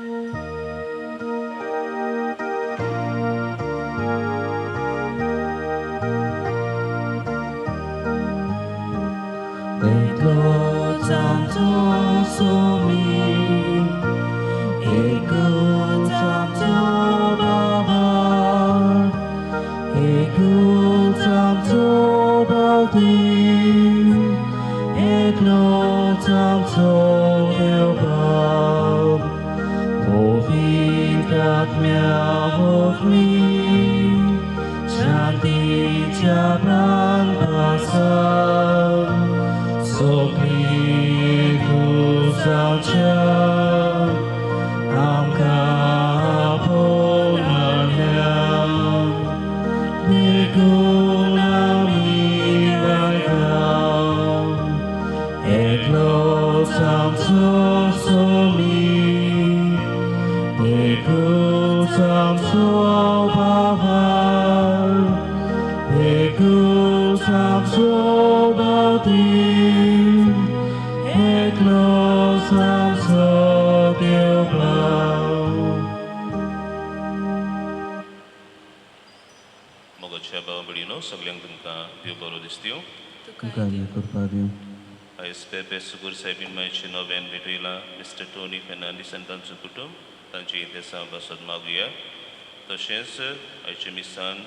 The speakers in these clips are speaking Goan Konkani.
एकलोच आमचो सोमी, एकूच आमचो बाबा, एकूच आमचो बावतीज, एकलोच आमचो देव बाप, पवित्र आत्म्या वरवीं शांतीच्या प्राण भासा सगळीं एकूच जावच्या आमकां आपोवणाल्या देखून आमी गायता एकलोच आमचो सोमी, एकूच आमचो बाबा, एकूच आमचो बावतीज, एकलोच आमचो देव बाप. मोगाच्या भाव भयणीनो, सगल्यांक तुमकां देव बरो दिसत्यो. तुका कृपा दिवं. आयज पेपे सुगूर सायबीन मायचे नव्यान भेटयला मिस्टर टोनी फेर्नांडीस आनी तांचो कुटुंब, तांचे इतिहासा पासत मागुया. तशेंच आयच्या मिसान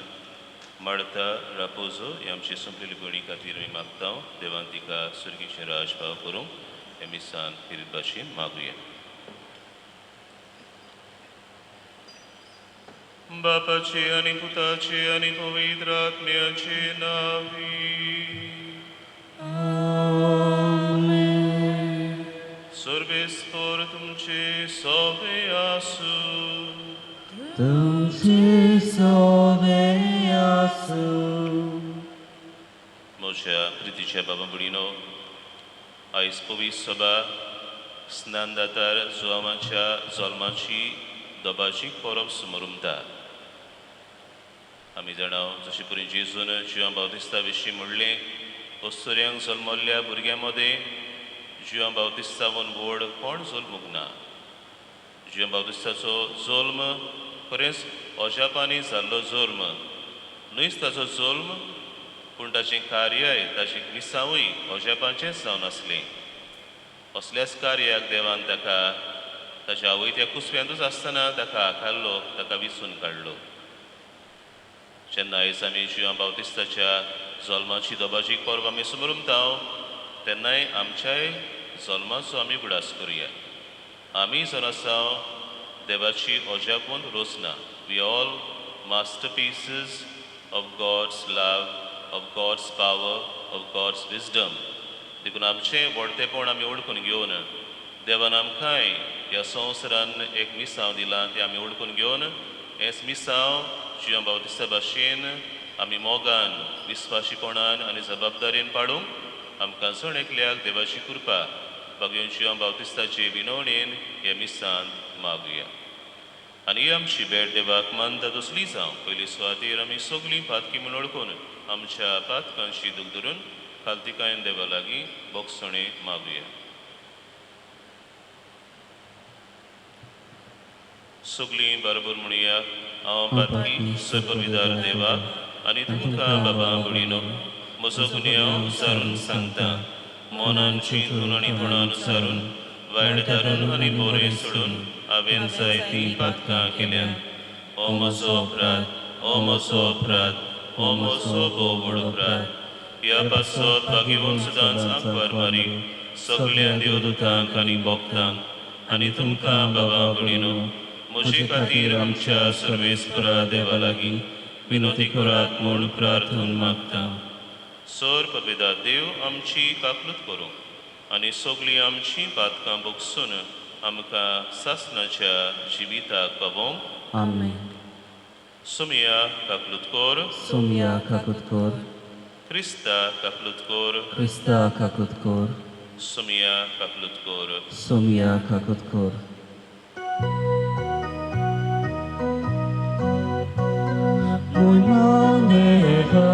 मार्ता रापोजो ही आमची सोंपलेली भयणी खातीर आमी मागता. देवान तिका सुर्गीचें राज फाव करूंक हे मिसान फिरीत भाशेन मागुया. बापाचे आनी पुताचे आनी पवित्र आत्म्याचे नावी. आमेन. सर्वेस्पर तुमचे सोबे आसूं. तुमचे सोबे आसूं. म्हज्या प्रितीच्या बाबा भयणीनो, आयज पवित्र सभा स्नानदातार जुवामाच्या जल्माची दबाजीक परब सुमरुमता. आमी जाणा, जशें परी जेजून जुवां बावतिस्ता विशीं म्हणलें, अस्तुऱ्यांक जल्मल्ल्या भुरग्यां मदें जुवां बावतिस्तावन व्हड कोण जल्मूंक ना. जुवां बावतिस्ताचो जल्म खरेंच अजापांनी जाल्लो जल्म न्हयच. ताचो जल्म, पूण ताचें कार्याय, ताचें मिसांवूय अजापांचेंच जावन आसलें. असल्याच कार्याक देवान ताका ताच्या आवयच्या कुसव्यांतूच आसतना ताका आकारलो, ताका विचून काडलो. जेन्ना आयज आमी जुवां बावतिस्ताच्या जल्माची दबाजीक परब आमी सुमरुमता, तेन्नाय आमच्याय जल्माचो आमी उगडास करुया. आमी जावन आसा देवाची अजापवंत रचना. We all masterpieces of God's love, of God's power, of God's wisdom. देखून आमचें व्हडतेपण आमी वळखून घेवन, देवान आमकांय ह्या संवसारान एक मिसांव दिलां तें आमी वळखून घेवन, हेंच मिसांव जुवां बावतिस्ता भाशेन आमी मोगान, विस्वाशीपणान आनी जबाबदारेन पाडूंक आमकां जण एकल्याक देवाची कृपा भागेवन जुवां बावतिस्ताचे विनवणेन हे मिसांत मागुया. आनी ही आमची भेट देवाक मानता तसली जावं. पयली सुवातेर आमी सगळीं पातकी म्हूण वळखून, आमच्या पातकांची दूख धरून खालतिकायन देवा लागीं भोगसणें मागुया. सगळीं बरोबर म्हणुया: हांव पातकी सकविदार देवाक आनी तुमकां बाबा भयणीनो म्हजो गुन्यांव उचारून सांगता. मनान चिंतून आनी तोंडान उचारून, वायट धरून आनी बरें सोडून हांवें जायतीं पातकां केल्यात. ओ म्हजो अपराध, ओ म्हजो अपराध, ओ म्हजो भोव व्हड अपराध. ह्या पासत भाग्यवंत सदांच आंकवार मारी, सगळ्या देवदूतांक आनी भक्तांक आनी तुमकां बाबा भयणीनो म्हजे खातीर आमच्या सर्वेस्परा देवा लागीं विनवती करात म्हूण प्रार्थन मागता. सर पवित्र देव आमची काकलूत करूं आनी सगळीं आमची पातकां भोगसून आमकां सासणाच्या जिविताक पावोवंक. आमेन. सोमया काकलूत कर. सोमया काकूत कर. क्रिस्ता काकलूत कर. क्रिस्ता काकूत कर. सोमया काकलूत कर. सोमया काकूत कर. Muy maneva,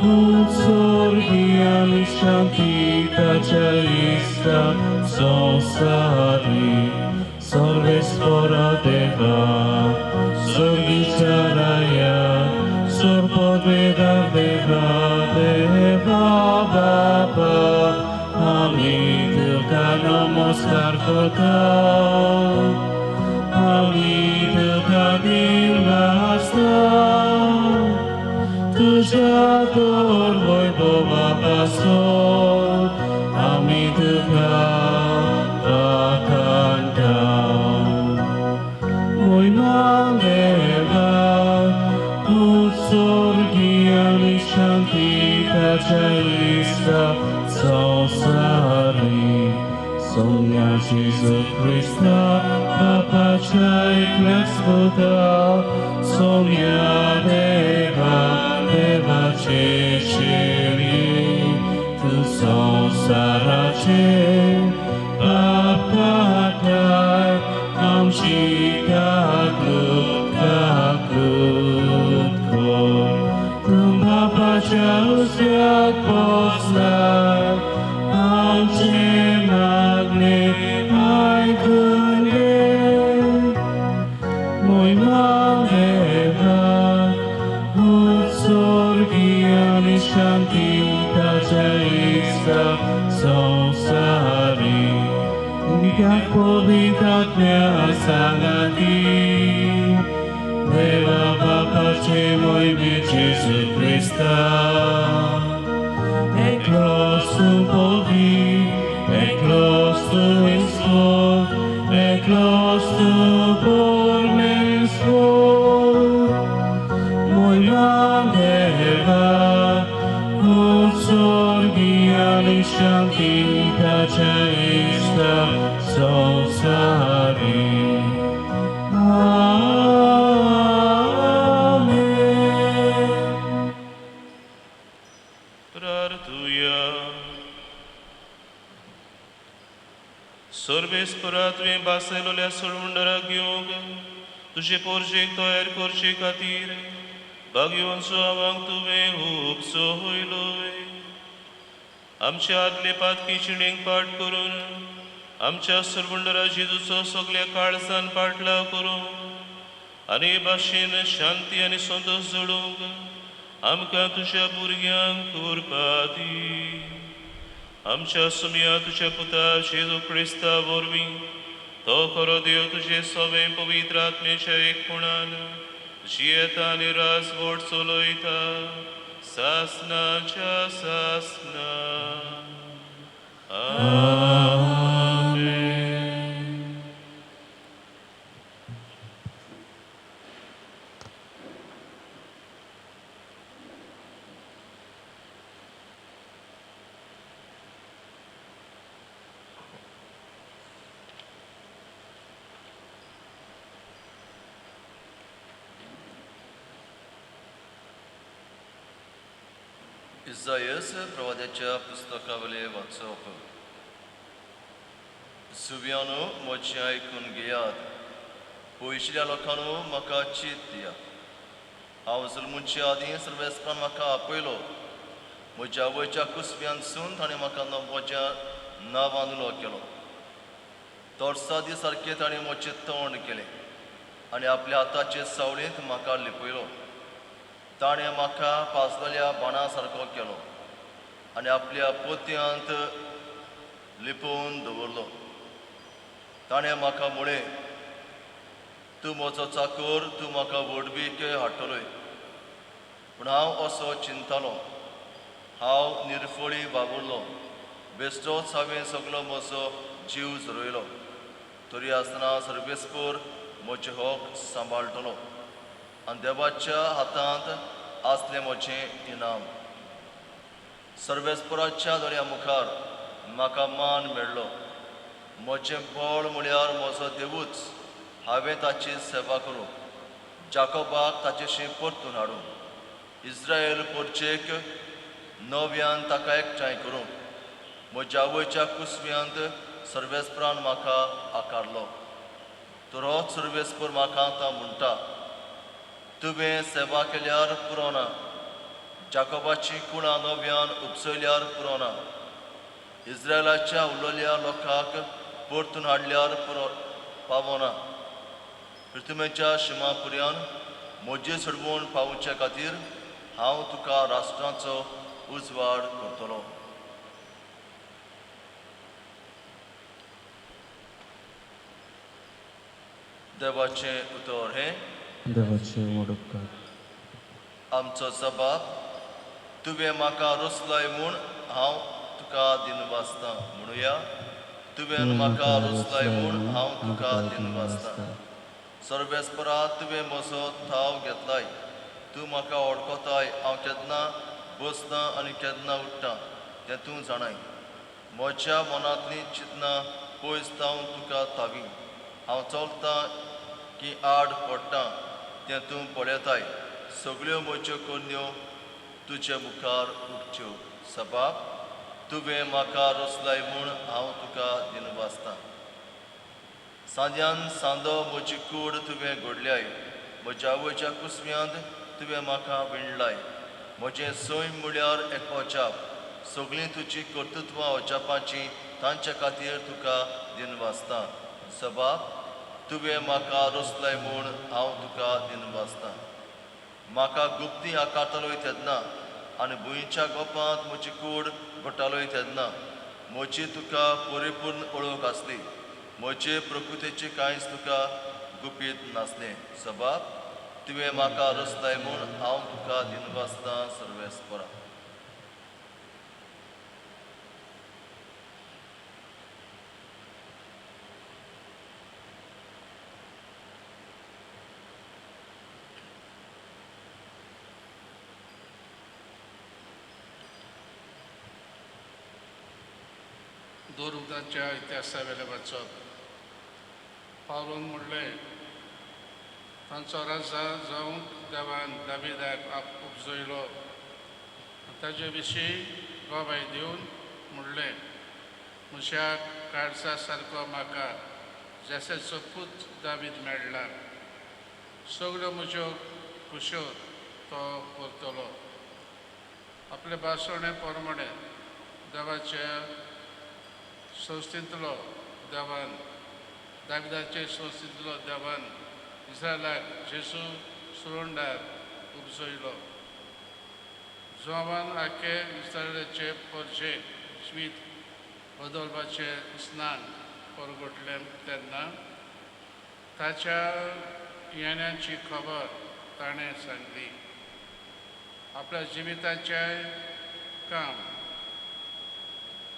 un sorgiani shantita chaista sonsari, sorve सर्वेस्पोरा देवा स्वर्गीच्या राया सर्पवेदा देवा देवा बापा आमी तुका नमस्कार करता आमी तुका दिलवासता तुझ्या दर वैभवा पासून आमी तुका वाखाणटा. मोहिमा देवा उत्सर्गी शांती ताच्या इश्टा संवसारी सोम्या जेजू क्रिस्ता बापाच्या एकल्याच पुता सोम्या देवा देवाचे चेडये तूं संवसाराचे पाप काडटाय आमची काकूत काकूत कर. तूं बापाच्या उजव्याक बसलाय आमचें मागणें आयकून घे. मोहिमा देवा उत्सर्गी आनी शांती ताच्या इश्टा संवसारी त्या पवित्र आत्म्या सांगाती देवा बापाचे मोहिमे जेजू क्रिस्ता एकलोच तूं पवित्र एकलोच तूं ईश्वर एकलोच तूं परमेश्वर मोहिमा देवा उत्सर्गी आनी शांती ताच्या इश्टा संवसारी. आमेन. प्रार्थुया. सर्वेस्परा तुवें भासयलोल्या सोडवंडराक घेवंक तुजे पोरजेक तयार करचे खातीर भाग्यवंत सुवावांक तुवें उपसो होयलोय. आमच्या आदले पातकी चिणेक पाठ करून आमच्या सरवंडरा जेजूचो सगल्या काळजान पाठलाव करूंक आनी हे भाशेन शांती आनी संतोश जोडूंक आमकां तुज्या भुरग्यांक कृपा दी. आमच्या सुमया तुज्या पुता जेजू क्रिस्ता वरवीं तो खरो देव तुजे सवें पवित्र आत्मेच्या एकपणान जियेता आनी राजवट चलयता सासनाच्या सासना. आमेन. इजायस प्रवाद्याच्या पुस्तकावले वाचप. जुव्यानो म्हजें आयकून घेयात, पयशिल्ल्या लोकांनो म्हाका चीत दियात. हांव जल्मुचे आदीं सर्वेस्परान म्हाका आपयलो, म्हज्या आवयच्या कुसव्यानसून ताणें म्हाका म्हज्या नांवान उलो केलो. तरसादी सारकें ताणें म्हजें तोंड केलें आनी आपल्या हाताचे सावळेंत म्हाका लिपयलो. ताणें म्हाका पासलेल्या बाणा सारको केलो आनी आपल्या पोतयांत लिपोवन दवरलो. ताणें म्हाका म्हळें, तूं म्हजो चाकर, तूं म्हाका व्हडवीक हाडटलोय. पूण हांव असो चिंतालो, हांव निर्फळी वावुरलो, बेश्टोच हांवें सगलो म्हजो जीव झरयलो. तरी आसतना सर्वेस्पर म्हजें हक सांबाळटलो आनी देवाच्या हातांत आसलें म्हजें इनाम. सर्वेस्पराच्या दोळ्या मुखार म्हाका मान मेळ्ळो. म्हजें बळ म्हळ्यार म्हजो देवूच. हांवें ताची सेवा करूं, जाकोबाक ताचेशी परतून हाडूं, इस्रायल पोरचेक नव्यान ताका एकठांय करूं. म्हज्या आवयच्या कुसव्यांत सर्वेस्परान म्हाका आकारलो. तर होच सर्वेस्पर म्हाका आतां म्हणटा, तुवें सेवा केल्यार पुरो ना, जाकोबाची कुळां नव्यान उपसयल्यार पुरो ना, इस्रायलाच्या उरलेल्या लोकांक परतून हाडल्यार पुरो पावना. पृथ्वीच्या शिमा पुर्यान म्हजे सोडवून पावोवचे खातीर हांव तुका राष्ट्रांचो उजवाड करतलो. देवाचें उतर हें. देवाचें व्हड उपकार. आमचो जबाब, तुवें म्हाका रचलाय म्हूण हांव तुका दिनवासता. म्हणुया, तुवें म्हाका रचलाय म्हूण हांव तुका दिनवासता. सर्वेस्परा, तुवें म्हजो थाव घेतलाय, तूं म्हाका वळखताय. हांव केन्ना बसता आनी केन्ना उठ्ठा तें तूं जाणाय. म्हज्या मनांतलीं चिंतनां पयस जावन तुका थावी. हांव चलतां की आड पडटा तें तूं पळयताय. सगळ्यो म्हज्यो करण्यो तुजे मुखार उगच्यो. सबाब, तुवें म्हाका रचलाय म्हूण हांव तुका दिनवासता. सांज्यान सांदो म्हजी कूड तुवें घडल्याय. म्हज्या आवयच्या कुसव्यांत तुवें म्हाका विणलाय. म्हजें सैम म्हळ्यार एक अजाप. सगळीं तुजी कर्तृत्वां अजापाचीं, तांचे खातीर तुका दिनवासता. सबाब, तुवें म्हाका रचलाय म्हूण हांव तुका दिनवासता. म्हाका गुप्ती आकारतालोय तेन्ना आनी भुंयच्या गोपांत म्हजी कूड घडटालोय तेन्ना म्हजी तुका परिपूर्ण वळख आसली. म्हजे प्रकृतीची कांयच तुका गुपीत नासलें. सबाब, तुवें म्हाका रचलाय म्हूण हांव तुका दिनवासता. सर्वेस्परा. दोन इतिहासा वेलें वाचप. पावलून म्हणलें, तांचो राजा जावंक देवान दाविदाक उपजयलो. ताजे विशीं गवाय दिवन म्हणलें, म्हज्या काळजा सारको म्हाका जेसेचो पूत दावीद मेळ्ळा. सगळ्यो म्हज्यो खुश्यो तो करतलो. आपले भाशणे प्रमाणे देवाच्या संस्थेंतलो देवान दाविदाचे संस्थेंतलो देवान इस्रायलाक जेजू सुरुंडार उपजयलो. जोवान आखे इस्रायलाचे परजे जिवीत बदलपाचें स्नान परगटलें तेन्ना ताच्या येण्याची खबर ताणें सांगली. आपल्या जिविताचें काम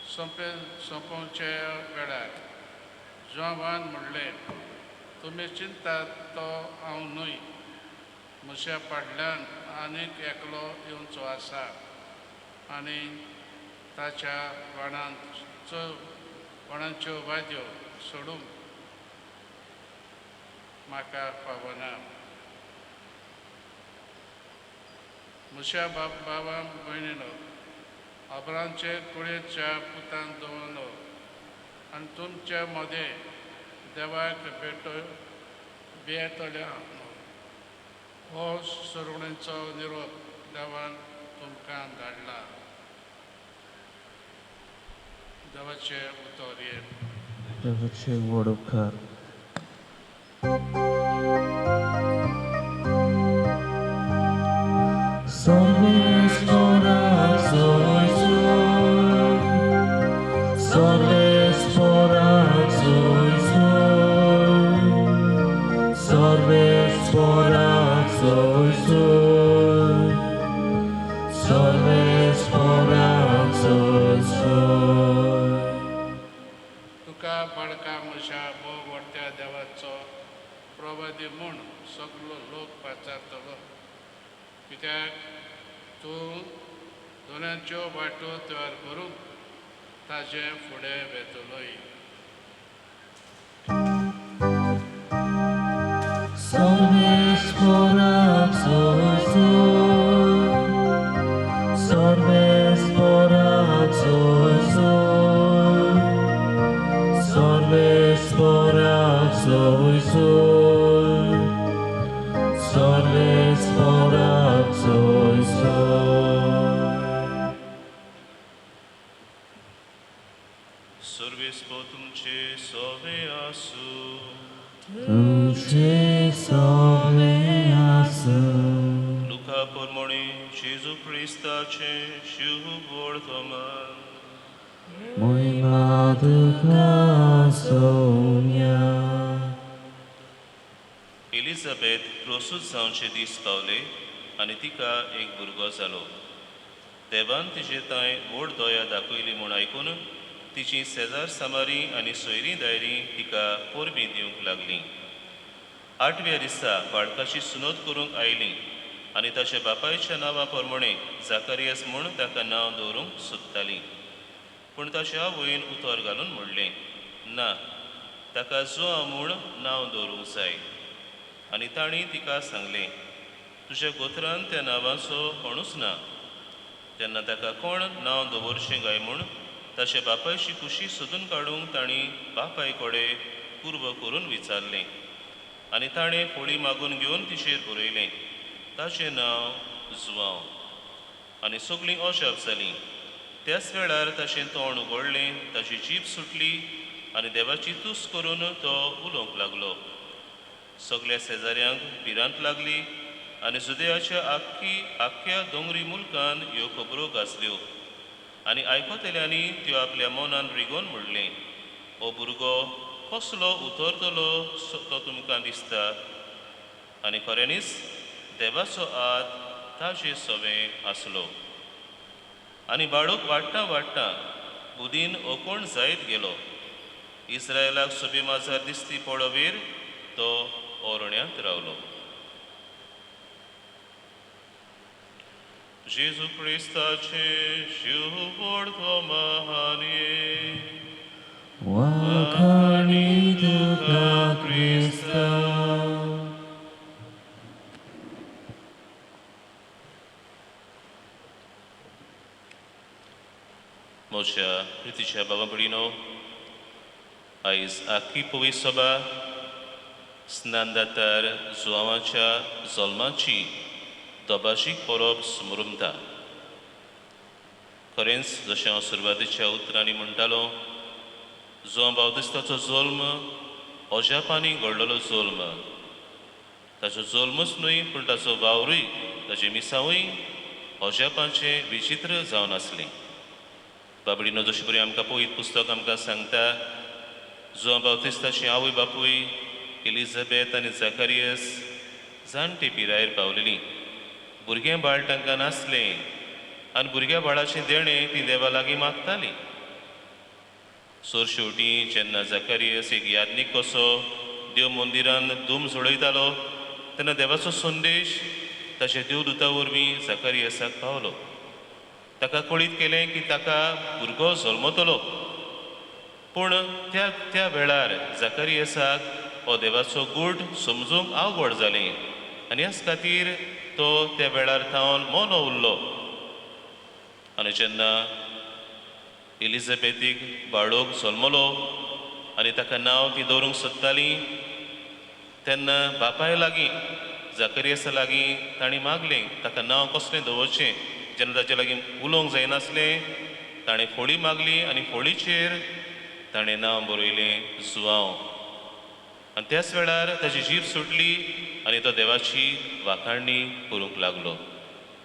सोंपोवच्या वेळार जोवान म्हणलें, तुमी चिंतात तो हांव न्हय. म्हज्या फाटल्यान आनीक एकलो येवचो आसा आनी ताच्या वाणांच्यो वाद्यो सोडूंक म्हाका फावना. म्हज्या बाबा भयणीनो, अब्रामचे कुळयेच्या पुतान दवरलो आनी तुमच्या मदें देवाक भियेतल्या हो सुरवणेचो निरोप देवान तुमकां धाडला. देवाचें उतर हें. देवाचें व्हड उपकार. तुका बाळका म्हज्या भोव व्हडत्या देवाचो प्रवादी म्हूण सगलो लोक पाचारतलो. कित्याक तूं दोनांच्यो वाटो तयार करूंक ताजे फुडें वेतलोय. सर्वेस्पर तुमचे सवे आसूं. तुझे सवे आसूं. लुका परमणी जेजू क्रिस्ताचे शुभ वर्तमान. मोहिमा तुका सोम्या. एलिझाबेथ प्रोसूत जावचे दीस पावले आनी तिका एक भुरगो जालो. देवान तिजे थंय व्हड दया दाखयली म्हूण आयकून तिची शेजार सामारी आनी सोयरीं दायरीं तिका परबीं दिवंक लागलीं. आठव्या दिसा बाळकाची सुनत करूंक आयली आनी ताच्या बापायच्या नांवा प्रमाणे जाकारियस म्हूण ताका नांव दवरूंक सोदतालीं. पूण ताच्या आवयन उतर घालून म्हणलें, ना, ताका जुआ म्हूण नांव दवरूंक जाय. आनी तांणी तिका सांगलें, तुज्या गोत्रान त्या नांवाचो कोणूच ना. तेन्ना ताका कोण नांव दवरचें काय म्हूण ताच्या बापायची कुशी सोदून काडूंक तांणी बापाय कडेन कुर्व करून विचारलें. आनी ताणें फोळी मागून घेवन तिचेर बरयलें, ताचें नांव जुआंव. आनी सगळीं अजाप जालीं. त्याच वेळार ताचें तोंड उगडलें, ताची जीब सुटली आनी देवाची तुस्त करून तो उलोवंक लागलो. सगल्या शेजाऱ्यांक भिरांत लागली आनी जुदयाच्या आख्खी आख्ख्या दोंगरी मुल्कान ह्यो खबरो गाजल्यो. आनी आयकतल्यांनी त्यो आपल्या मनान रिगोवन म्हणलें, हो भुरगो कसलो उतरतलो तो तुमकां दिसता. आनी खऱ्यांनीच देवाचो हात ताजे सवें आसलो. आनी बाळूक वाडटा वाडटा बुदीन ओकोण जायत गेलो. इस्रायलाक सोबी माजार दिसती पळोवेर तो ओरण्यांत रावलो. जेजू क्रिस्ताचे शुभवर्तमाने. वाखाणी तुका क्रिस्ता. म्हज्या प्रितीच्या बाबा भयणीनो, आयज आख्खी पवी सभा स्नानदातार जुआवाच्या जल्माची दबाजीक परब स्मरुमता. खरेंच, जशें हांव सुरवातेच्या उतरांनी म्हणटालो, जुआंव बावतिस्ताचो जल्म अजापांनी घडलेलो जल्म. ताचो जल्मूच न्हय, पूण ताचो वावरूय, ताचें मिसांवूय अजापांचें विचित्र जावन आसलें. बाबडीनो, जशें परी आमकां पवित्र पुस्तक आमकां सांगता, जुआंव बावतिस्ताची आवय बापूय एलिझाबेथ आनी जाकारियस जाणटे पिरायेर पावलेलीं. भुरगें बाळ तांकां नासलें आनी भुरग्या बाळाचें देणें ती देवा लागीं मागतालीं. सोर शेवटी जेन्ना जाकारियस एक याज्ञीक कसो देव मंदिरान धूम झडयतालो, तेन्ना देवाचो संदेश ताच्या देवदूता वरवीं जाकारियसाक पावलो. ताका कळीत केलें की ताका भुरगो जल्मतलो. पूण त्या त्या वेळार जाकारियसाक हो देवाचो गूट समजूंक आवघड जालें आनी ह्याच खातीर तो त्या वेळार थावन मोनो उरलो. आनी जेन्ना एलिझाबेथीक बाळोक जल्मलो आनी ताका नांव ती दवरूंक सोदताली, तेन्ना बापाय लागीं, जाकरियसा लागीं तांणी मागलें, ताका नांव कसलें दवरचें. जेन्ना ताचे लागीं उलोवंक जायनासलें, ताणें फोळी मागली आनी फोळीचेर ताणें नांव बरयलें, जुआंव. आनी त्याच वेळार ताची जीब सुटली आनी तो देवाची वाखाणणी करूंक लागलो.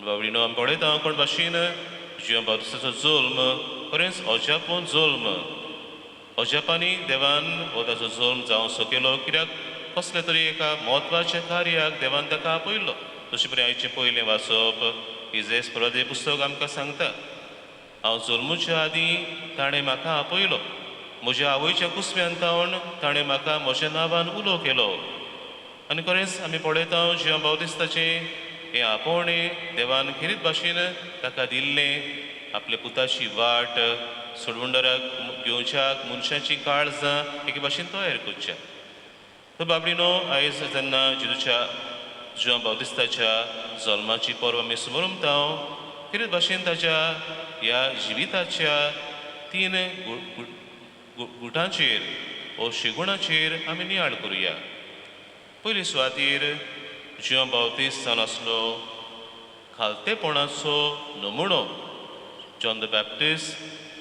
बाबडीनो, आमी पळयता कोण भाशेन जुआंव बाप्तिस्ताचो जल्म खरेंच अजापून जल्म. अजापांनी देवान हो ताचो जल्म जावं सकयलो, कित्याक कसले तरी एका म्हत्वाच्या कार्याक देवान ताका आपयल्लो. तशें परी आयचें पयलें वाचप इजेस प्रदे पुस्तक आमकां सांगता, हांव जल्मुच्या आदीं ताणें म्हाका आपयलो, म्हज्या आवयच्या कुसव्यान थावन ताणें म्हाका म्हज्या नांवान उलो केलो. आनी खरेंच आमी पळयता, जुआंव बावतिस्ताचें हें आपोवणें देवान खेरीत भाशेन ताका दिल्लें, आपल्या पुताची वाट सोडवणदाराक घेवच्याक, मनशाची काळजां एके भाशेन तयार करच्या. तर बाबडीनो, आयज जेन्ना जेजूच्या, जुआंव बावतिस्ताच्या जल्माची परब आमी स्मरमता, खेरीत भाशेन ताच्या ह्या जिविताच्या तीन गुटांचेर ओ शिगुणाचेर आमी नियाळ करुया. पयली सुवातेर जुआंव बावतिस्त जावन आसलो खालतेपणाचो नमुणो. John the Baptist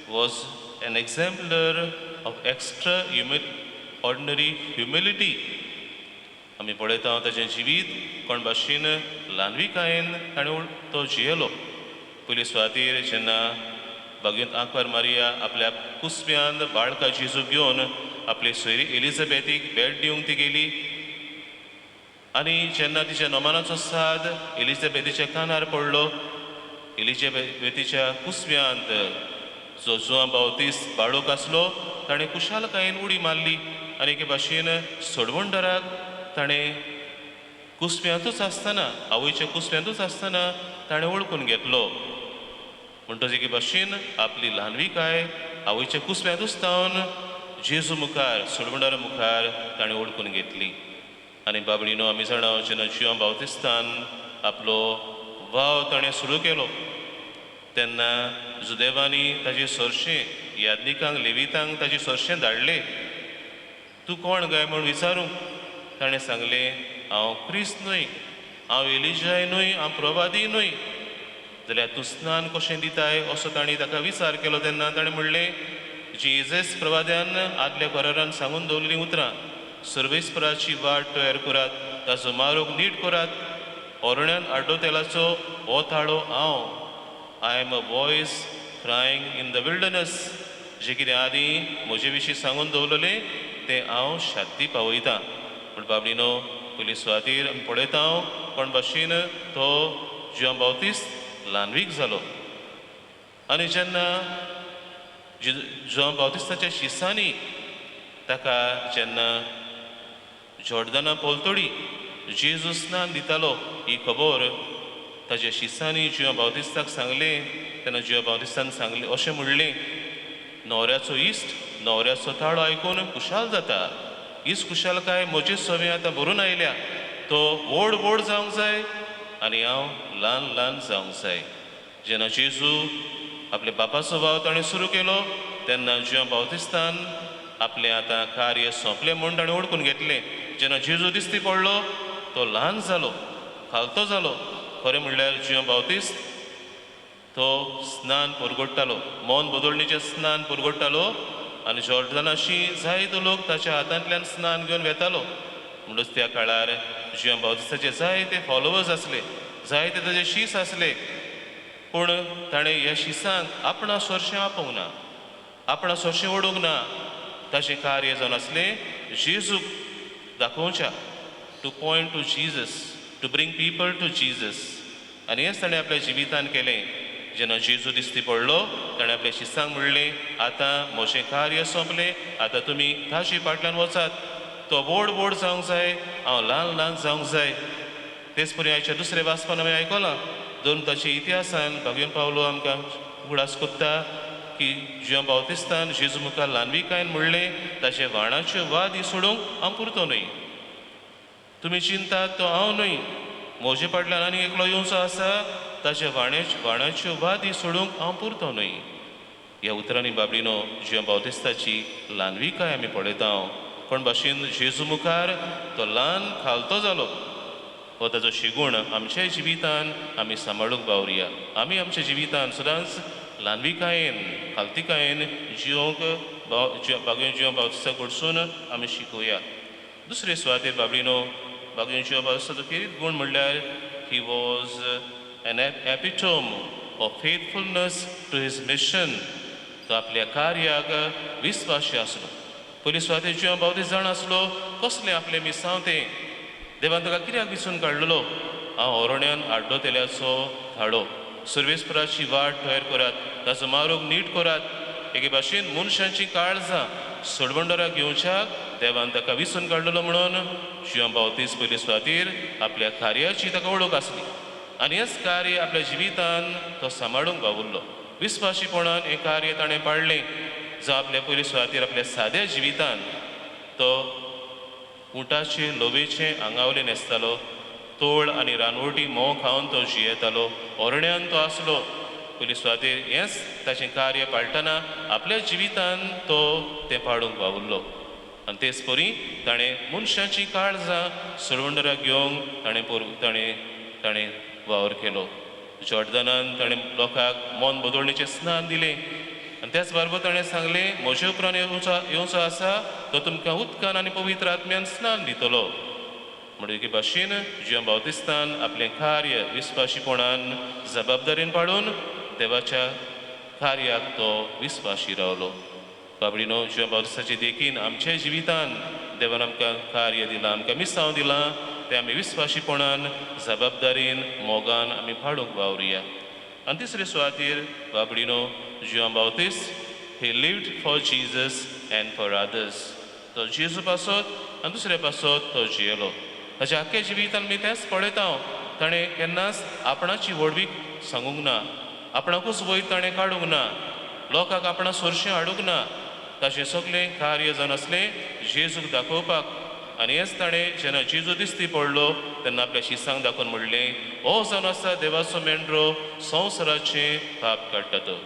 was an exemplar of extraordinary humility. आमी पळयता ताचें जिवीत कोण भाशेन ल्हानविकायेन ताणें तो जियेलो. पयले सुवातेर जेन्ना बागेंत आंकवार मारिया आपल्या कुसव्यान बाळका जेजूक घेवन आपले सोयरी एलिझाबेथीक भेट दिवंक ती गेली आनी जेन्ना तिच्या नोमानाचो साद एलिझाबेथीच्या कानार पडलो, एलिझाबेथीच्या कुसव्यांत जो जुआं बावतीस बाळूक आसलो ताणें खुशालकायेन उडी मारली आनी एके भाशेन सोडवणदाराक ताणें कुसव्यांतूच आसतना, आवयच्या कुसव्यांतूच आसतना ताणें वळखून घेतलो. म्हणटच एके भाशेन आपली ल्हानविकाय आवयच्या कुसव्यांतूच तावन जेजू मुखार, सोडवणदारा मुखार ताणें वळखून घेतली. आनी बाबडीनो, आमी जाणा जेन्ना जुआं बावतिस्तान आपलो वाव ताणें सुरू केलो तेन्ना जुदेवांनी ताजे सरशें याज्ञिकांक, लेवितांक ताजे सरशें धाडले, तूं कोण काय म्हूण विचारूंक. ताणें सांगलें, हांव क्रिस्त न्हय, हांव एलिजाय न्हय, हांव प्रवादी न्हय, जाल्यार तूं स्नान कशें दिताय असो तांणी ताका विचार केलो. तेन्ना ताणें म्हणलें, जेजस प्रवाद्यान आदल्या करारान सांगून दवरलीं उतरां, सर्वेस्पराची वाट तयार करात, ताचो मारोग नीट करात, ओरण्यान आड्डो तेलाचो हो ताळो हांव, I am a voice crying in the wilderness, जें कितें आदीं म्हजे विशीं सांगून दवरलें तें हांव शांती पावयतां. पूण बाबडीनो, पयली सुवातेर आमी पळयता कोण भाशेन तो जुआं बावतीस्त ल्हानवीक जालो. आनी जेन्ना जुआं बावतिस्ताच्या शिसांनी ताका जेन्ना जॉर्दना पलतडी जेजू स्नान दितालो ही खबर ताच्या शिसांनी जुआं बावतिस्ताक सांगलें, तेन्ना जुआं बावतिस्तान सांगलें अशें म्हणलें, न्हवऱ्याचो इश्ट न्हवऱ्याचो ताळो आयकून खुशाल जाता, हीच खुशालकाय म्हजे सवे आतां भरून आयल्या, तो व्हड व्हड जावंक जाय आनी हांव ल्हान ल्हान जावंक जाय. जेन्ना जेजू आपल्या बापाचो वाव ताणें सुरू केलो तेन्ना जुआं बावतिस्तान आपलें आतां कार्य सोंपलें म्हूण ताणें वळखून घेतलें. जेन्ना जेजू दिश्टी पडलो तो ल्हान जालो, खालतो जालो. खरें म्हणल्यार जुआं बावतिस्त तो स्नान परगडटालो, मन बदलणीचें स्नान परगडटालो आनी जॉर्दनाशी जायतो लोक ताच्या हातांतल्यान स्नान घेवन वेतालो. म्हणूच त्या काळार जुआं बावतिस्ताचे जायते फॉलोवर्स आसले, जायते ताचे शीस आसले, पूण ताणें ह्या शिसांक आपणा सरशें आपोवंक ना, आपणा सरशें ओडूंक ना. ताचें कार्य जावन आसलें जेजूक दाखोवच्या, to point to Jesus, to bring people to Jesus. आनी हेंच ताणें आपल्या जिवितान केलें. जेन्ना जेजू दिश्टी पडलो ताणें आपल्या शिसांक म्हणलें, आतां म्हजें कार्य सोंपलें, आतां तुमी ताजे फाटल्यान वचात, तो व्हड व्हड जावंक जाय, हांव ल्हान ल्हान जावंक जाय. तेच परी आयच्या दुसऱ्या वाचपान आमी आयकलां, दोन ताच्या इतिहासान भागून पावलो आमकां उगडास कोत्ता की जुआं बावतिस्तान जेजू मुखार ल्हानविकायेन म्हणलें, ताचे वाणाच्यो वादी सोडूंक हांव पुरतो न्हय, तुमी चिंतात तो हांव न्हय, म्हजे फाटल्यान आनी एकलो येवचो आसा, ताच्या वाणाच्यो वादी सोडूंक हांव पुरतो न्हय. ह्या उतरांनी बाबडीनो जुआं बावतिस्ताची ल्हानविकाय आमी पळयता. कोण भाशेन जेजू मुखार तो ल्हान खालतो जालो. हो ताचो शिगूण आमच्या जिवितान आमी सांबाळूंक बावरया. आमी आमच्या जिवितान सदांच ल्हानविकायेन, खालतिकायेन जियोंक बागेन जियो बावतिस्ता कडसून आमी शिकोवया. दुसरे सुवातेर बाबडीनो, बागेन जियो बावतिस्ताचो खेरीत गूण म्हणल्यार he was an epitome of faithfulness to his mission. तो आपल्या कार्याक विस्वाशी आसलो. पयली सुवातेर जियो बावतीस जाण आसलो कसलें आपलें मिसांव तें, देवान ताका कित्याक विचून काडलेलो, हांव ओरण्यान आड्डो तेल्याचो धाडो, सर्वेस्पराची वाट तयार करात, ताचो मारोग नीट करात. एके भाशेन मनशांची काळजां सोडवणदाराक घेवच्याक देवान ताका विचून काडलेलो. म्हणून जुआं बावतीस पयले सुवातेर आपल्या कार्याची ताका वळख आसली आनी हेंच कार्य आपल्या जिवितान तो सांबाळूंक वावुरलो. विस्वाशीपणान हें कार्य ताणें पाडलें. जो आपल्या पयले सुवातेर आपल्या साद्या जिवितान तो उंटाचे लोवेचे आंगावले न्हेसतालो, तोळ आनी रानवटी म्होंव खावन तो जियेतालो, ओरण्यान तो आसलो. पयले सुवातेर हेंच ताचें कार्य पाळटना आपल्या जिवितान तो तें पाडूंक वावुरलो. आनी तेच परी ताणें मनशाचीं काळजां सोडवणदाराक घेवंक ताणें ताणें ताणें वावर केलो. जॉर्दनान ताणें लोकांक मन बदलणेचें स्नान दिलें आनी त्याच बरोबर ताणें सांगलें, म्हजे उपरांत येवचो आसा तो तुमकां उदकान आनी पवित्र आत्म्यान स्नान दितलो. म्हणून एके भाशेन जुवांव बावतिस्तान आपलें कार्य विस्वाशीपणान जबाबदारीन पाळून देवाच्या कार्याक तो विस्वाशी रावलो. बाबडीनो, जुवांव बावतिस्ताचे देखीन आमच्या जिवितान देवान आमकां कार्य दिलां, आमकां मिसांव दिलां, तें आमी विस्वाशीपणान जबाबदारीन मोगान आमी पाळूंक वावरुया. आनी तिसरे सुवातेर बाबडीनो, Joao बावतीस he lived for Jesus and for others. तो जेजू पासत आनी दुसरे पासत तो जियेलो. ताच्या आख्ख्या जिवितान मी तेंच पळयता हांव. ताणें केन्नाच आपणाची व्हडवीक सांगूंक ना, आपणाकूच वयर ताणें काडूंक ना, लोकांक आपणा सोरशें हाडूंक ना. ताचें सगळें कार्य जावन आसलें जेजूक दाखोवपाक. आनी हेंच ताणें जेन्ना जेजू दिश्टी पडलो तेन्ना आपल्या शिसांक दाखोवन म्हणलें, हो जावन आसा देवाचो मेंढरो, संवसाराचें पाप काडटा तो.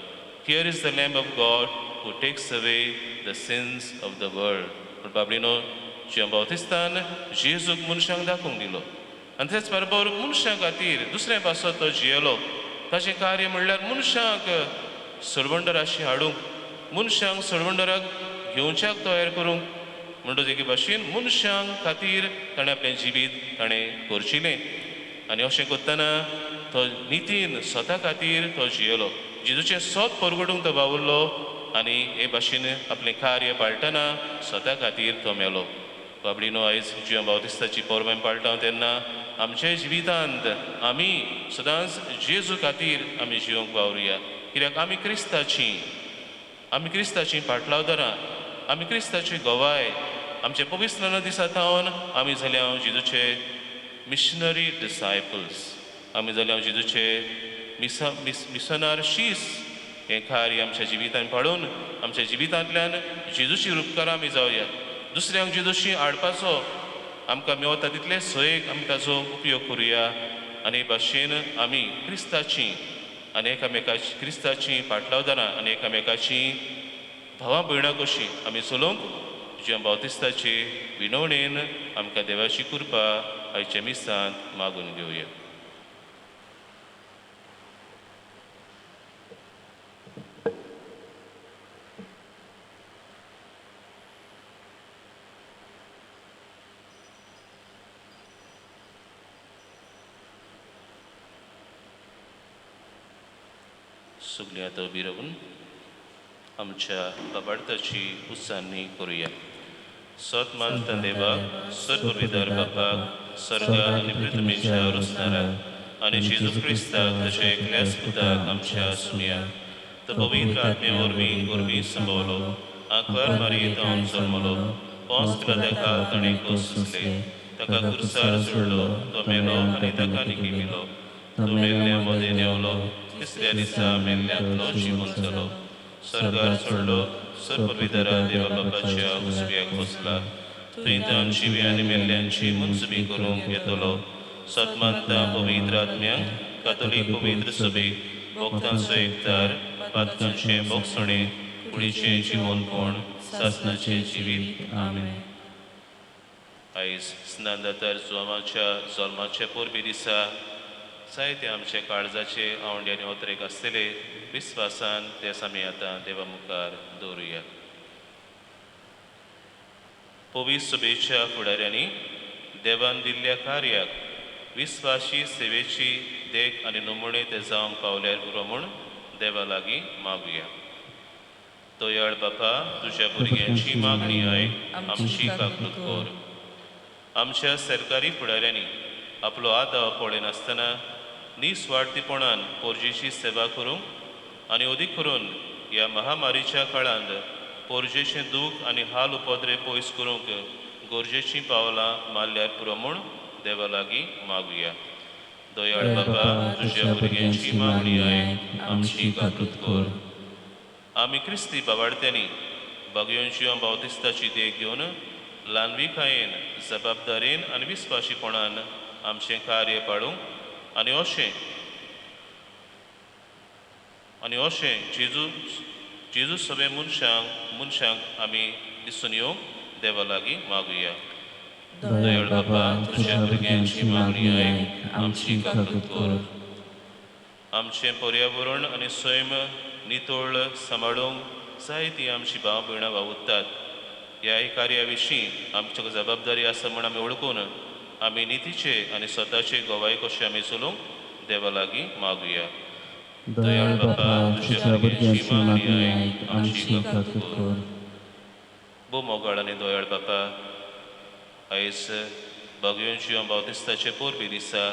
Here is the lamb of God who takes away the sins of the world. पूण बाबडीनो, जुवांव बावतिस्तान जेजूक मनशांक दाखोवंक दिलो आनी तेच बरोबर मनशां खातीर दुसऱ्या पासत तो जियेलो. ताचें कार्य म्हणल्यार मनशांक सरवंडराशी हाडूंक, मनशांक सरवंडराक घेवच्याक तयार करूंक. म्हणटच एके भाशेन मनशांक खातीर ताणें आपलें जिवीत ताणें करचिलें. आनी अशें करतना तो नितीन स्वता खातीर तो जियेलो. जेजूचें सत परगटूंक तो वावुरलो आनी हे भाशेन आपलें कार्य पाळटना स्वता खातीर तो मेलो. बाबडीनो, आयज जुवांव बावतिस्ताची परब आमी पाळटा तेन्ना आमच्या जिवितांत आमी सदांच जेजू खातीर आमी जिवंक वावरुया, कित्याक आमी क्रिस्ताची, आमी क्रिस्ताची पाटलावदारां, आमी क्रिस्ताची गवाय. आमच्या पवित्र दिसा थावन आमी जाल्या जेजूचे मिशनरी डिसायपल्स, आमी जाल्या जेजूचे मिसा मिस मिसनार शीस. हें कार्य आमच्या जिवितान पाळून आमच्या जिवितांतल्यान जेजूची उपकारां आमी जावया. दुसऱ्यांक जेजूशी हाडपाचो आमकां मेवता तितले सोयेक आमी ताचो उपयोग करुया. आनी हे भाशेन आमी क्रिस्ताची आनी एकामेकाची क्रिस्ताची पाटलावदारां आनी एकामेकाची भावा भयणां कशीं आमी चलोवंक जुवांव बावतिस्ताचे विनवणेन आमकां देवाची कृपा आयच्या मिसांत मागून घेवया. सगळीं आतां उबी रावून आमच्या बाबार्थाची उच्चारणी करुया. सत मानता देवाक, सर्वविदर बापाक, सर्ग आनी पृथ्वीच्या रचणाराक, आनी जेजू क्रिस्ताक ताच्या एकल्याच पुताक आमच्या सुमया, तो पवित्र आत्मे वरवीं गोरवी संभवलो, आंकवार मारयेंत जल्मलो, पोंस पिलाताका ताणें कोस सोंसले, ताका कुर्सार सोडलो, तो मेलो आनी ताका निकिमिलो, तो मेल्ल्या मदें देंवलो, तिसऱ्या दिसा मेल्ल्यांतलो जिवन जालो, स्वर्गार चडलो, सर्वविदरा देवा बापाच्या उजव्याक बसला, थंय ताण जिव्या आनी मेल्ल्यांची मुंजबी करूंक येतलो. सतमानता पवित्र आत्म्यांक, कातोलीक पवित्र सभेक, भक्तांचो एकतार, पातकांचें भोगसणें, कुडीचें जिवनपण, सासनाचें जिवीत. आमेन. आयज स्नानदातार जुवामाच्या जल्माच्या परबे दिसा जायते आमच्या काळजाचे आवंडे आनी ओतरेक आसतले विस्वासान तेच आमी आतां देवा मुखार दवरुया. पवित्र सभेच्या फुडाऱ्यांनी देवान दिल्ल्या कार्याक विस्वाशी सेवेची देख आनी नमुणे ते जावंक पावल्यार पुरो म्हूण देवा लागीं मागुया. दयाळ बापा, तुज्या भुरग्यांची मागणी आयक, आमची काकूत कर. आमच्या सरकारी फुडाऱ्यांनी आपलो आदाव पळयनासतना निस्वार्थीपणान पोरजेची सेवा करूंक आनी अदीक करून ह्या महामारीच्या काळांत पोरजेचें दूख आनी हाल उपद्रे पयस करूंक गरजेचीं पावलां मारल्यार पुरो म्हूण देवा लागीं मागुया. दयाळ बाबा, तुज्या भुरग्यांची मागणी आयक, आमची काकूत कर. आमी क्रिस्ती बाबाडत्यांनी बागयोंची बावतिस्ताची देख घेवन ल्हानविकायेन, जबाबदारेन आनी विस्वाशीपणान आमचें कार्य पाळूंक आनी अशें जेजू जेजू सगळे मनशांक आमी दिसून येवंक देवा लागीं मागुया. दयाळ बाबा, तुज्या भुरग्यांची मागणी आयक, आमची काकूत कर. आमचें पर्यावरण आनी सैम नितळ सांबाळूंक जायतीं आमची भाव भयणां वावुरतात. ह्या कार्या विशीं आमच्या जबाबदारी आसा म्हूण आमी वळखून आमी नितीचे आनी स्वताचे गवाय कशें आमी चलूंक देवा लागीं मागुया. दयाळ बापा, तुज्या भुरग्यांची मागणी आयक, आमची काकूत कर. भोव मोगाळ आनी दयाळ बापा, आयज बागयोन जियो बावतिस्ताचे पोरबी दिसा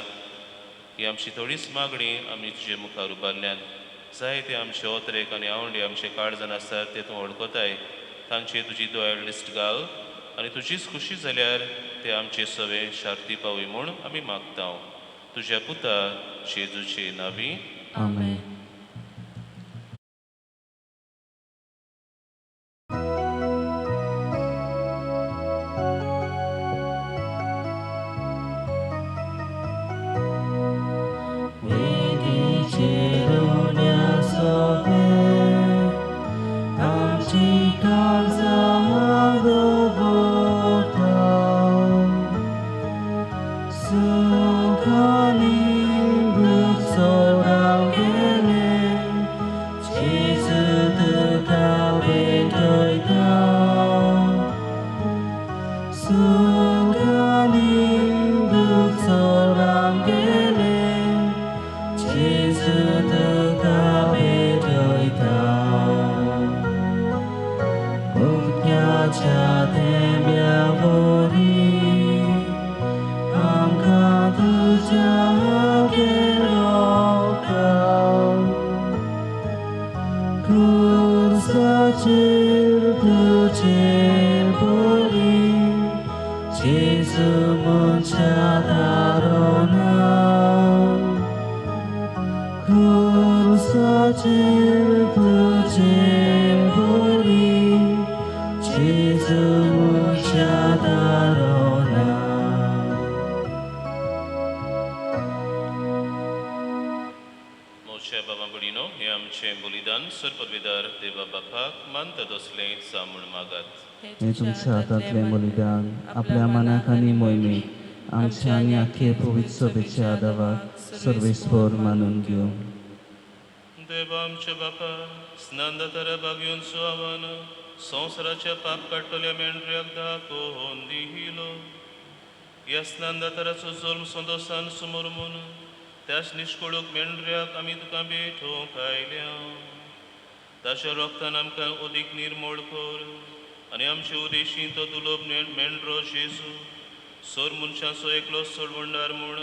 ही आमची थोडीच मागणी आमी तुजे मुखार उबारल्यान. जायते आमचे ओतरेक आनी आवंडे आमचे काळजान आसात ते तूं वळखताय. तांचे तुजी दयाळ लिस्ट घाल आनी तुजीच खुशी जाल्यार ते आमचे सवे शार्ती पावय म्हूण आमी मागता. तुज्या पुता जेजूचे नावी. आमेन. मोच्या बाबा भयणीनो, हें आमचें बलिदान सरपदवीदार देवा बापाक मानता तसलें जावं म्हूण मागात. हें तुमच्या हातांतलें बलिदान आपल्या मनाक आनी मोहिमेक आमच्या आनी आख्खे पवित्र सभेच्या आदावाक सर्वेस्पर मानून घेवं. देवा आमच्या बापा, स्नानदातारा बागयोन सुवावन संवसाराच्या पाप काडटल्या मेंढऱ्याक दाखोवन दिलो. ह्या स्नानदाताराचो जल्म संतोसान समोर म्हूण त्याच निश्कोळूक मेंढऱ्याक आमी तुका भेटोवंक आयल्या. ताच्या रोगतान आमकां अदीक निर्मोळ कर आनी आमचे उदेशी तो दुलोब मेंढरो जेजू सोर मनशांचो एकलो सोडवणदार म्हूण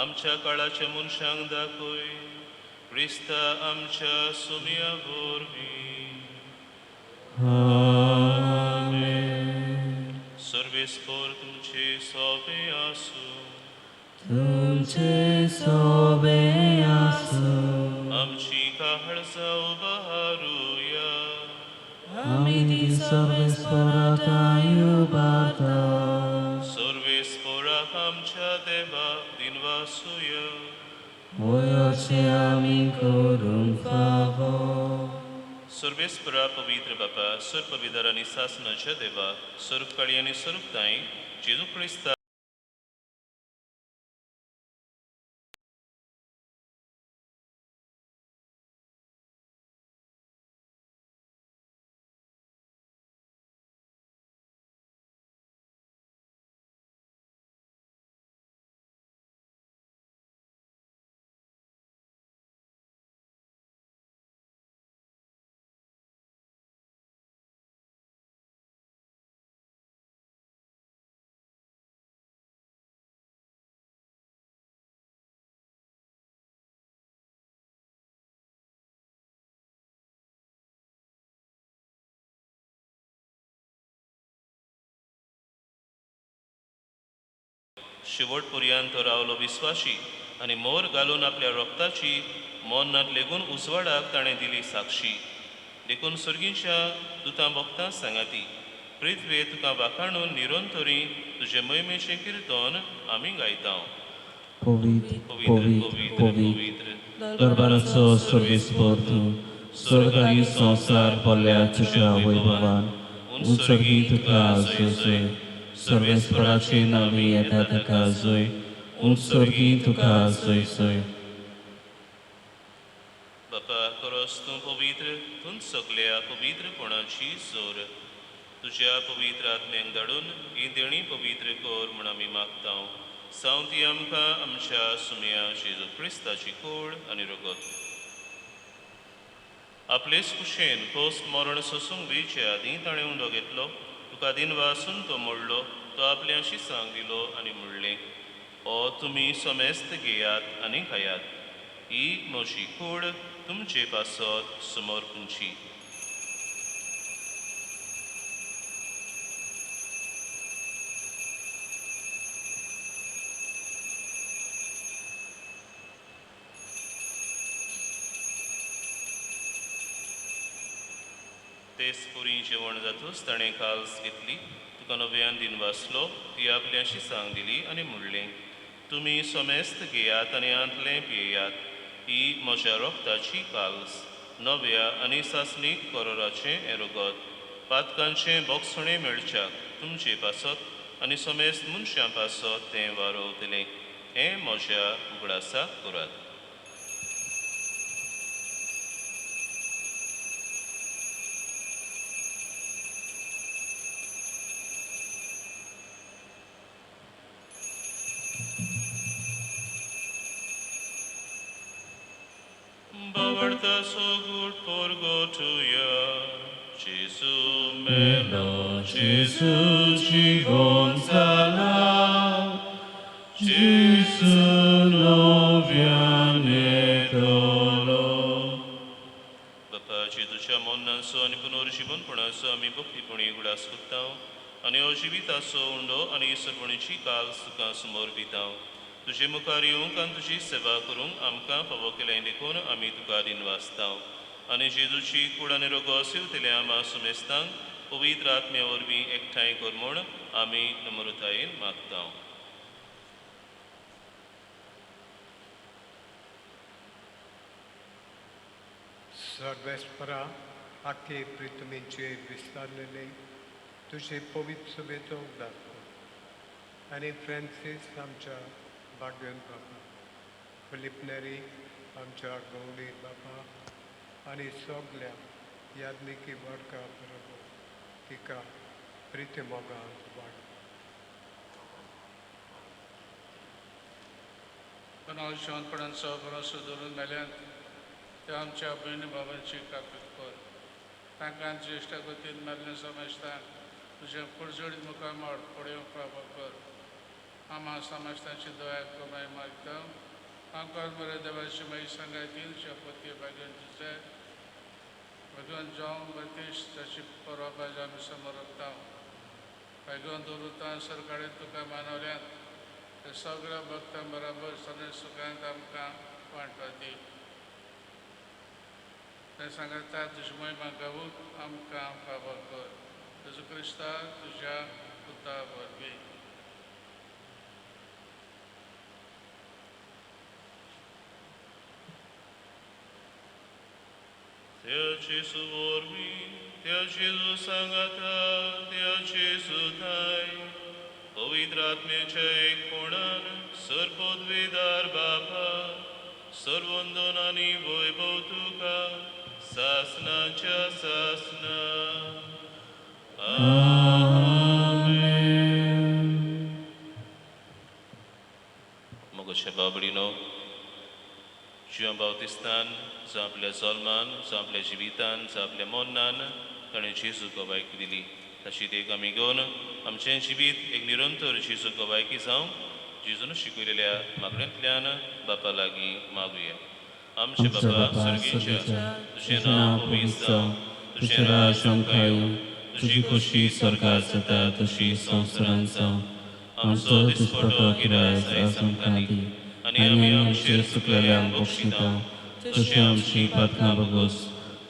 आमच्या काळाच्या मनशांक दाखय. क्रिस्ता आमच्या सुमिया वरवीं. सर्वेस्पर तुमचे सोबे आसूं. तुमचे सोबे आसूं. आमची काळजां उबारुया. आमी ती सर्वेस्पराक उबारता. सर्वेस्पराक आमच्या देवाक दिनवासुया. वयोचे आमी करूंक फावो. सर्वेस्परा पवित्र बापा, सर्पविदार आनी सासनाच्या देवा, स्वरूपकाळी आनी स्वरूपताय जेजू क्रिस्ता शेवट पर्यंत तो रावलो विस्वाशी आनी मोर घालून आपल्या रोगताची मोन्नात लेगून उजवाडाक ताणें दिली साक्षी. देखून सर्गीच्या दुतां भक्तां सांगाती पृथ्वे तुका वाखाणून निरंतरी तुजे मोहिमेचें किर्तन आमी गायता. पवित्र पवित्र पवित्र दरबाराचो सर्वेस्पर तूं, स्वर्ग आनी संवसार भरल्या तुज्या वैभवान. उंचर्गी तुका जय जय. सर्वेस्पराचे नांवी येता ताका जय. उंचर्गी तुका जय जय. बापा, खरोच तूं पवित्र, तूं सगल्या पवित्रपणाची जोर. तुज्या पवित्र आत्म्यांक धाडून ही देणी पवित्र कर म्हूण आमी मागता. सावन ती आमकां आमच्या सुम्या जेजू क्रिस्ताची कूड आनी रगत. आपलेच कुशेन कोस मरण सोसूंक वेचे आदीं ताणें उंडो घेतलो, तुका दिनवासून तो मोडलो, तो आपल्या शिसांक दिलो आनी म्हणलें, ओ तुमी समेस्त घेयात आनी खायात, ही म्हजी कूड तुमचे पासत समर्पूंची. तेच पुरी जेवण जातूच ताणें काल्स घेतली, तुका नव्यान दिनवासलो, ती आपल्या शिसांक दिली आनी म्हणलें, तुमी समेस्त घेयात आनी आंतलें पियेयात, ही म्हज्या रोगताची काल्स, नव्या आनी सासणीक करोराचें हें रगत, पातकांचें बोगसणें मेळच्याक तुमचे पासत आनी समेस्त मनशां पासत तें वारोवतलें. हें म्हज्या उगडासाक करात. Bavarta so good porgo tuya, Jesu melo, Jesu jivon zala, Jesu noviane tolo. बापा जेजूच्या मोन्नांचो आनी पुनर्जिवनपणाचो आमी भक्तीपणी उगडास कोत्ता आनी हो जिविताचो उंडो आनी सर्वणीची काल तुका समर्पिता. तुजे मुखार येवंक आनी तुजी सेवा करूंक आमकां फावो केलें देखून आमी तुका दिनवासता. आनी जेजूची कूड आनी रोगो सिवतल्या आमा सुमेस्तांक पवित्र आत्म्या वरवीं एकठांय कर म्हूण आमी नम्रतायेन मागता. सर्वेस्परा आखे प्रितमेचे विस्तारलेले तुजे पवित्र सभेचो उगडास कर आनी फ्रांसीस आमच्या बागेन बापा, फिलीप नेरी आमच्या गवडी बापा आनी सगल्या याज्ञिकी वर्गा बरोबर तिका प्रिती मोगान वाड. पण हांव जिवंतपणाचो भरोसो धरून मेल्यान त्या आमच्या भयणी बाबांची काकूत कर. तांकां ज्येश्ठ गतीन मेल्लें समजता तुजें पुरजोडीत मुखामळ पळोवंक फावो कर. आमा समाजतांची दया कमाय मागता. आमकां मरे देवाची मागीर सांगायतीन शपथी भाग्यान तुजें भगवान जावं बतीश ताची परवा आमी समोर भाग्यवन दवरुता सरकारान तुका मानवल्यात ते सगळ्या भक्तां बराबर सगळे सुखांत आमकां वांटो दी. ते सांगता तुजी महिमा गावूंक आमकां फावो कर. जेजू क्रिस्ता तुज्या पुता वरवीं. त्या जेजू वरवीं, त्या जेजू सांगाता, त्या जेजू थाय, पवित्र आत्म्याच्या एकपणान सर्वोद्वेदार बापा, सर्वंदन आनी वैभव तुका सासनाच्या सासना. आमेन. मोगोच्या बाबडीनो, जिवां बावतिस्तान जावं आपल्या जल्मान, जावं आपल्या जिवितान, जावं आपल्या मोन्नान ताणें जेजू गवायकी दिली. ताची देख आमी घेवन आमचें जिवीत एक निरंतर जेजू गवायकी जावंक जेजून शिकयलेल्या मागण्यांतल्यान बापा लागीं मागुया. आमचे आमच्या बापा बापा सर्गेच्या, सर्गेच्या, तुजें तुजें नांव नांव पवित्र पवित्र जावं, जावं, तुजें राज आमकां येवं, तुजी खोशी स्वर्गार जाता तशी संवसारांत जावं. आमचो दिसपटो गिरायस आयज आमकां दी आनी आमी आमचेर चुकलेल्यांक बक्षिता तशी आमची पातकां बगोस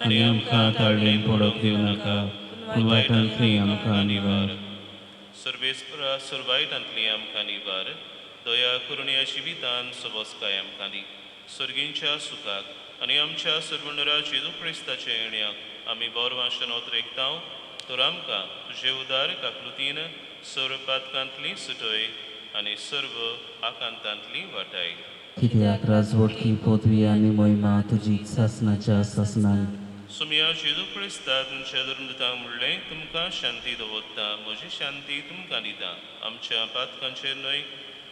आनी आमकां ताळ्ळेन पडोवंक दिवं नाका, पूण वायटांतली आमकां निवार. सर्वेस्परा सर्वायटांतली आमकां निवार. दया करुण्या जिवितान सबसकाय आमकां दी. सर्गींच्या सुखाक आनी आमच्या सर्वणरा जेजू क्रिस्ताच्या येण्याक आमी बरो वाशनोत रेखतांव. तर आमकां तुजे उदार काकलुतीन सर्व पातकांतली सुटय आनी सर्व आकांतांतली वाटाय. कित्याक राजवटकी पदवी आनी महिमा तुजी सासनाच्या सासनाक. सुमिया जेजू क्रिस्ता तुमच्या धर्मदूतांक म्हणलें, तुमकां शांती दवरता, म्हजी शांती तुमकां दिता. आमच्या पातकांचेर न्हय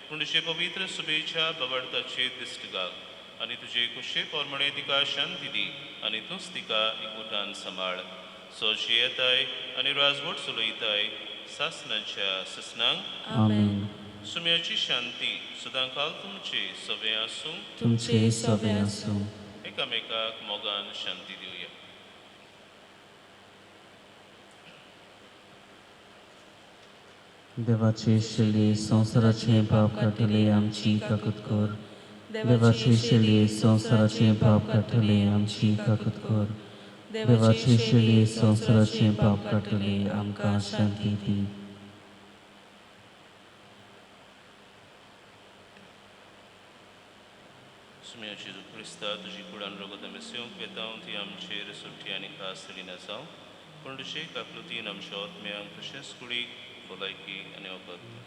पूण तुजे पवित्र सुबेच्या बवाडताचेर दिश्ट घाल आनी तुजे कुशे प्रमाणे तिका शांती दी आनी तूंच तिका एकवटान सांबाळ. सो जियेताय आनी राजवट चलयताय सासनाच्या ससनांक. आमेन. सुम्याची शांती सदांकाल तुमचे सवे आसूं. तुमचे सवे आसूं. एकामेकाक मोगान शांती दिवया. देवाचे शेळये, संवसाराचें पाप काडटले, आमची काकूत कर. देवाचे शेळये, संवसाराचें पाप काडटले, आमची काकूत कर. देवाचे शेळये, संवसाराचें पाप काडटले, आमकां शांती दी. सुम्या जेजू क्रिस्ता, तुजी कुडान रगत आमी सेवंक वेता ती आमचेर सुटी आनी खास रिणां जावं, पूण तुजे काकलुतीन आमच्या आत्म्यांक तशेंच कुडीक भलायकी आनी वखद दी.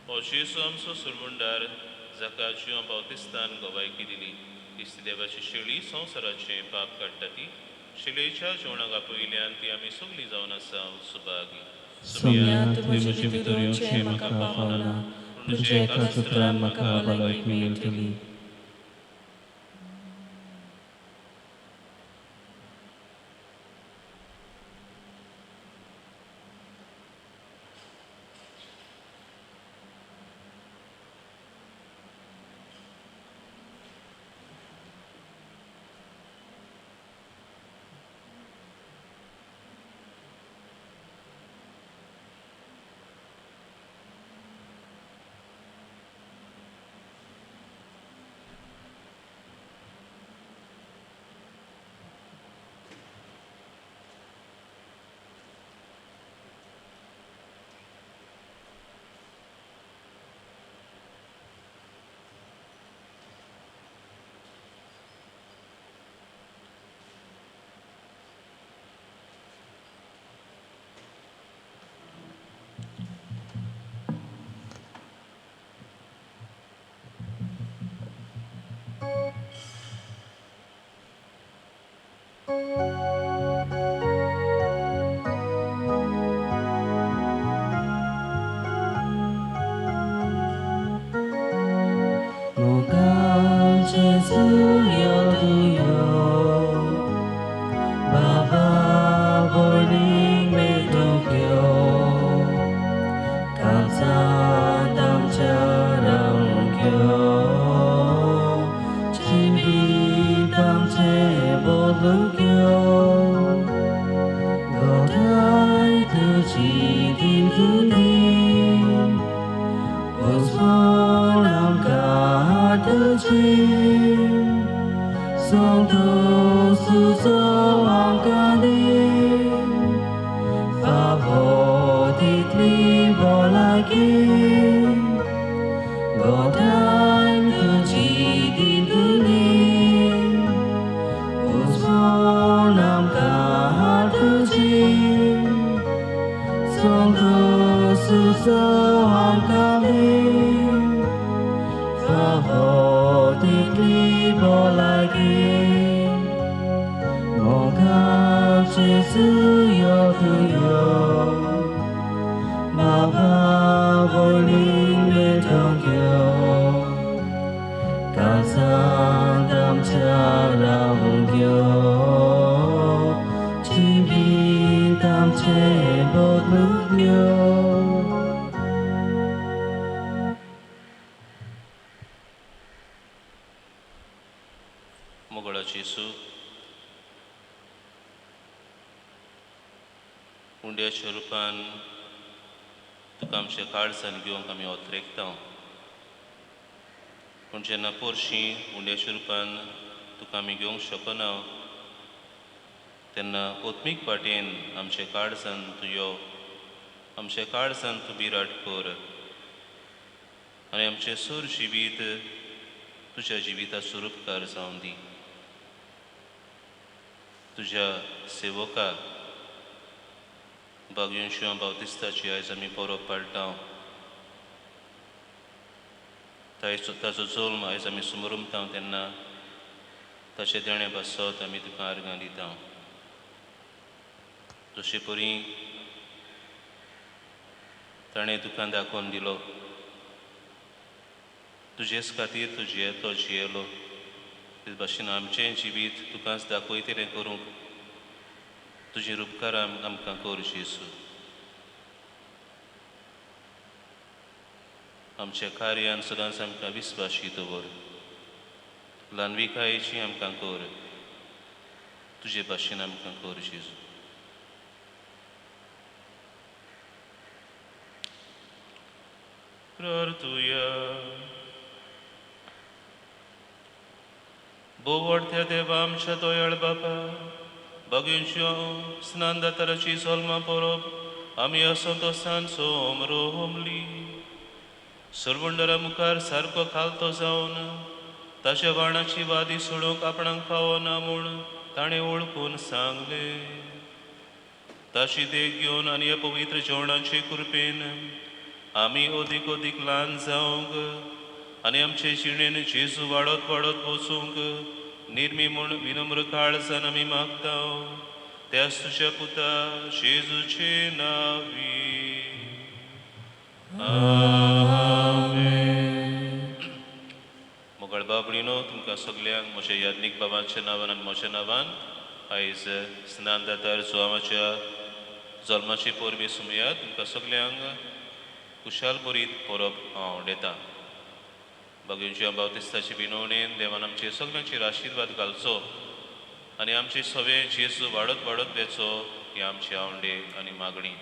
हो जेजू आमचो सुरमुंडार, जाका जिवा बावतिस्तान गवायकी दिली, क्रिस्ती देवाची शेळी, संवसाराचें पाप काडटा ती शेळयेच्या जेवणाक आपयल्यान ती आमी सगळीं जावन आसा सुभागी. सोम्या, तुवें म्हजे भितर येवचें म्हाका फावना, पूण तुज्या एकाच उतरान म्हाका भलायकी मेळटली. मोगान जेजू यो तुयो, बाबा भयणीक मेटूंक यो, काळजांत आमच्या रावंक यो, जिवीत आमचें बदलूंक यो. गोठाय तुजी दिवतुली, उजवाड आमकां तुजी, संतोष तुजो आमकां दी, फावो तितली भलायकी. गोठाय तुजी दिवतुली, उजवाड आमकां तुजी, संतोष तुजो आमकां दी, फावो तितली भलायकी. मोगान जेजू यो तुयो, बाबा भयणीक मेटूंक यो, काळजांत आमच्या रावंक यो, जिवीत आमचें बदलूंक यो. मोगळाची जेजू, उंड्याच्या रुपान तुका आमच्या काळजान घेवंक आमी ओतरेकता, पूण जेन्ना पोरशीं उंड्याच्या रुपान तुका आमी घेवंक शकना तेन्ना आत्मीक वाटेन आमच्या काळजान तूं यो, आमच्या काळजान तूं बिराट कर आनी आमचें सूर जिवीत तुज्या जिविताचो रुपकार जावन दी. तुज्या सेवका बागयून शिंव बावतिस्ताची आयज आमी परब पाळटा. ताचो जल्म आयज आमी सुमरुमता तेन्ना ताचे देणे पासत आमी तुका आर्गां दिता. जशे परी ताणें तुका दाखोवन दिलो, तुजेच खातीर तूं जियेतो जियेलो, ते भाशेन आमचें जिवीत तुकाच दाखयतलें करूंक तुजी उपकारां आमकां कर जेजू. आमच्या कार्यान सदांच आमकां विस्वाशी दवर, ल्हानविकायेची आमकां कर, तुजे भाशेन आमकां कर जेजू. प्रार्थुया. बोवडत्या देवा आमच्या दोयाळ बापा, बागेंच्यो स्नान दाताराची जल्मा परब आमी असंतोसान सोमरो होमली. सरवंडरा मुखार सारको खालतो जावन ताच्या वाणाची वादी सोडूंक आपणाक फावना म्हूण ताणें वळखून सांगलें. ताची देख घेवन आनी ह्या पवित्र जेवणाचे कृपेन आमी अदीक अदीक ल्हान जावंक आनी आमचे जिणेन जेजू वाडत वाडत वचूंक निर्मी म्हूण विनम्र काळजान आमी मागता त्याच तुज्या पुता जेजूचे नांवी. मोगाळ बाबडीनो, तुमकां सगल्यांक म्हज्या याज्ञीक बाबांच्या नांवान आनी म्हज्या नांवान आयज स्नान दातार जुवाच्या जल्माची परबी सुमया तुमकां सगल्यांक कुशाल बरीत परब हांव दिता. बागेंच्या बावतिस्ताची विनवणेन देवान आमचे सगल्यांचेर आशिर्वाद घालचो आनी आमचे सगळे जेजू वाडत वाडत वेचो ही आमची आवंडे आनी मागणी.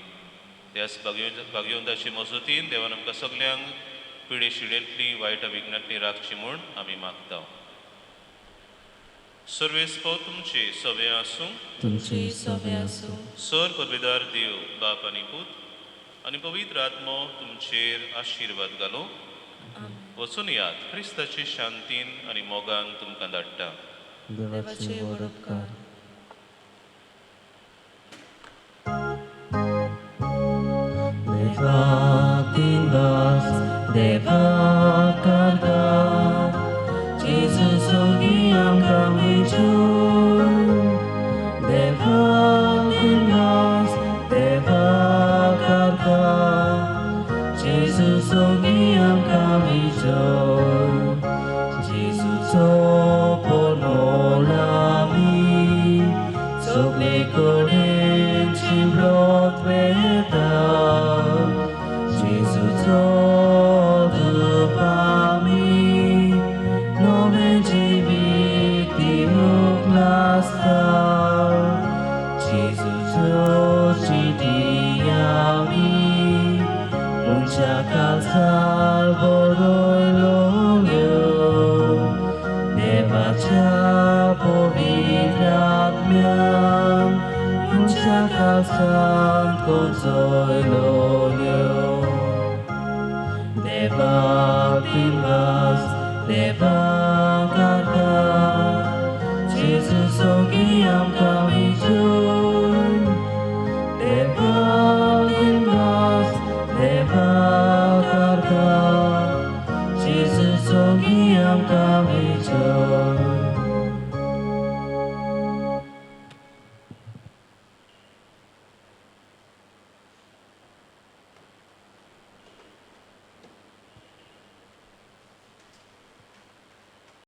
त्याच भाग्यवंताची मजतीन देवान आमकां सगल्यांक पिडे शिडेंतली वायट विघ्नांतली राखची म्हूण आमी मागता. सर्वेस्पो तुमचे सगळे आसूं, तुमचे सवे आसूं. सर परबेदार देव बाप आनी पूत आनी पवित्र आत्मो तुमचेर आशिर्वाद घालूं. वचून यात क्रिस्ताचे शांतीन आनी मोगान तुमकां धाडटा. देवाचे व्हड उपकार. देवा देवा करता जेजू सोगी आमकां मेजून. देवा दिनवास देवा करता जेजू सोगी आमकां मेजून. जेजूचो परमळ आमी सगळे कडेन शिंपडत वता. जेजूचो धूप आमी नवें जिवीत दिवंक लागता. जेजूचो चिटी आमी मनशा काळजार बरयलोल्यो. देवाच्या पवित्र आत्म्यान मनशा काळजांत कोंचयलोल्यो. देवा दिनवास देवा करता जेजू सोगी आमकां मेजून. देवा दिनवास देवा करता जेजू सोगी आमकां मेजून.